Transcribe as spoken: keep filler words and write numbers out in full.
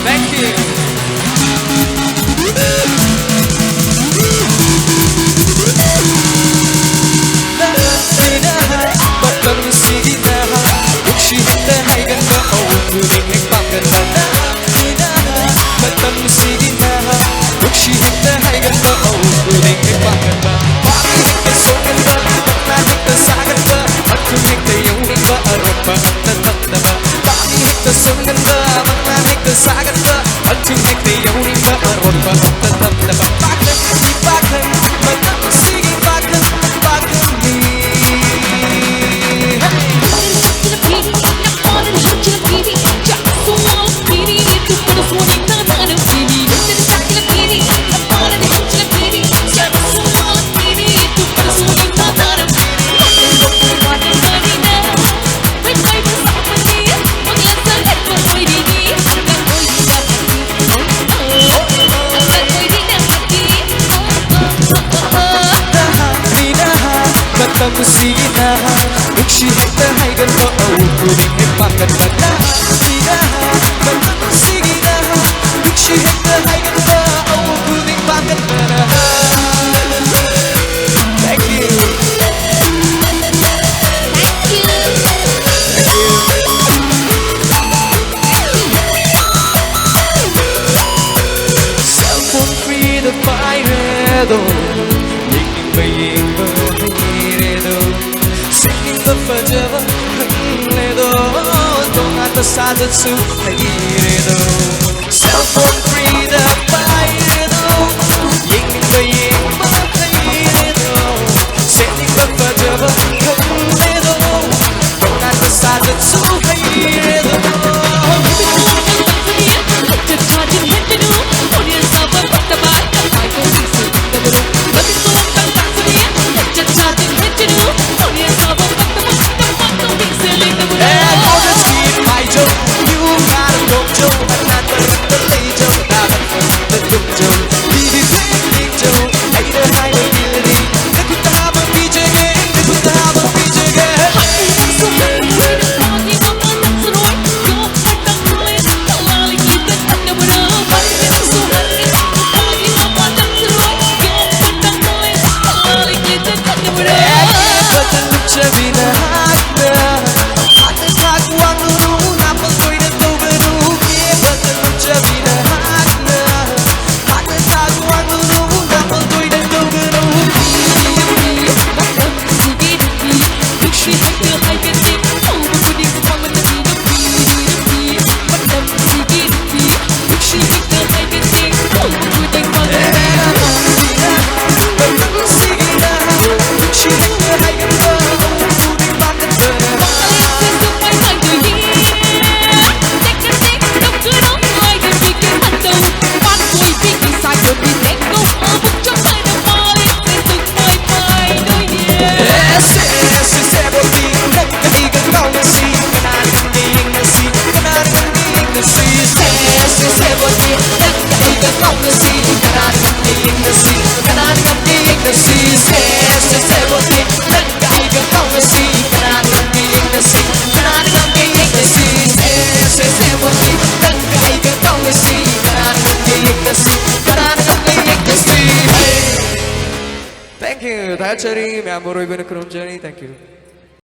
Thank you. ꯃꯇꯝꯁꯤꯒꯤ ꯅꯍꯥ, ꯅꯨꯡꯁꯤ ꯍꯦꯛꯇ ꯍꯥꯏꯒꯟꯕ, ꯑꯋꯨꯟꯄꯣꯗꯤ ꯍꯦꯛ ꯄꯥꯝꯒꯟꯕ ꯅꯍꯥ꯫ ꯅꯍꯥ, ꯃꯇꯝꯁꯤꯒꯤ ꯅꯍꯥ, ꯅꯨꯡꯁꯤ ꯍꯦꯛꯇ ꯍꯥꯏꯒꯟꯕ, ꯑꯋꯨꯟꯄꯣꯗꯤ ꯍꯦꯛ ꯄꯥꯝꯒꯟꯕ, ꯄꯥꯝꯃꯤ ꯍꯦꯛꯇ ꯁꯣꯛꯀꯟꯕ, ꯄꯪꯂꯥ ꯍꯦꯛꯇ ꯁꯥꯒꯟꯕ, ꯃꯊꯨꯝ ꯍꯦꯛꯇ ꯌꯧꯅꯤꯡꯕ, ꯑꯔꯣꯠꯄ ꯑꯝꯇ ꯊꯛꯇꯕ, ꯄꯥꯝꯃꯤ ꯍꯦꯛꯇ ꯁꯣꯛꯀꯟꯕ, ꯄꯪꯂꯥ ꯍꯦꯛꯇ ꯁꯥꯒꯟꯕ, ꯃꯊꯨꯝ ꯍꯦꯛꯇ ꯌꯧꯅꯤꯡꯕ, ꯑꯔꯣꯠꯄ ꯑꯝꯇ ꯊꯛꯇꯕ, ꯄꯥꯈꯪꯒꯤ ꯄꯥꯈꯪ, ꯃꯇꯝꯁꯤꯒꯤ ꯄꯥꯈꯪ, ꯄꯥꯈꯪꯅꯤ꯫ ꯃꯇꯝꯁꯤꯒꯤ ꯅꯍꯥ, ꯅꯨꯡꯁꯤ ꯍꯦꯛꯇ ꯍꯥꯏꯒꯟꯕ, ꯑꯋꯨꯟꯄꯣꯗꯤ ꯍꯦꯛ ꯄꯥꯝꯒꯟꯕ ꯅꯍꯥ꯫ ꯅꯍꯥ, ꯃꯇꯝꯁꯤꯒꯤ ꯅꯍꯥ, ꯅꯨꯡꯁꯤ ꯍꯦꯛꯇ ꯍꯥꯏꯒꯟꯕ, ꯑꯋꯨꯟꯄꯣꯗꯤ ꯄꯥꯝꯒꯟꯕ ꯅꯍꯥ꯫ Thank you. Thank you. Cell phone free-ꯗ ꯄꯥꯏꯔꯦꯗꯣ, ꯌꯦꯡꯅꯤꯡꯕ ꯌꯦꯡꯕ ꯍꯩꯔꯦꯗꯣ, ꯁꯦꯠꯅꯤꯡꯕ ꯐꯖꯕ ꯈꯪꯂꯦꯗꯣ, ꯇꯣꯉꯥꯟꯕ ꯁꯥꯖꯠꯁꯨ ꯍꯩꯔꯦꯗꯣ꯫ Cell phone free-ꯗ ꯄꯥꯏꯔꯦꯗꯣ, ꯌꯦꯡꯅꯤꯡꯕ ꯌꯦꯡꯕ ꯍꯩꯔꯦꯗꯣ, ꯁꯦꯠꯅꯤꯡꯕ ꯐꯖꯕ ꯈꯪꯂꯦꯗꯣ, ꯇꯣꯉꯥꯟꯕ ꯁꯥꯖꯠꯁꯨ ꯍꯩꯔꯦꯗꯣ꯫ ꯊꯥꯒꯠꯆꯔꯤ, ꯃꯌꯥꯝꯕꯨ ꯑꯔꯣꯏꯕ ꯑꯣꯏꯅ ꯈꯨꯔꯨꯝꯖꯔꯤ꯫ Thank you.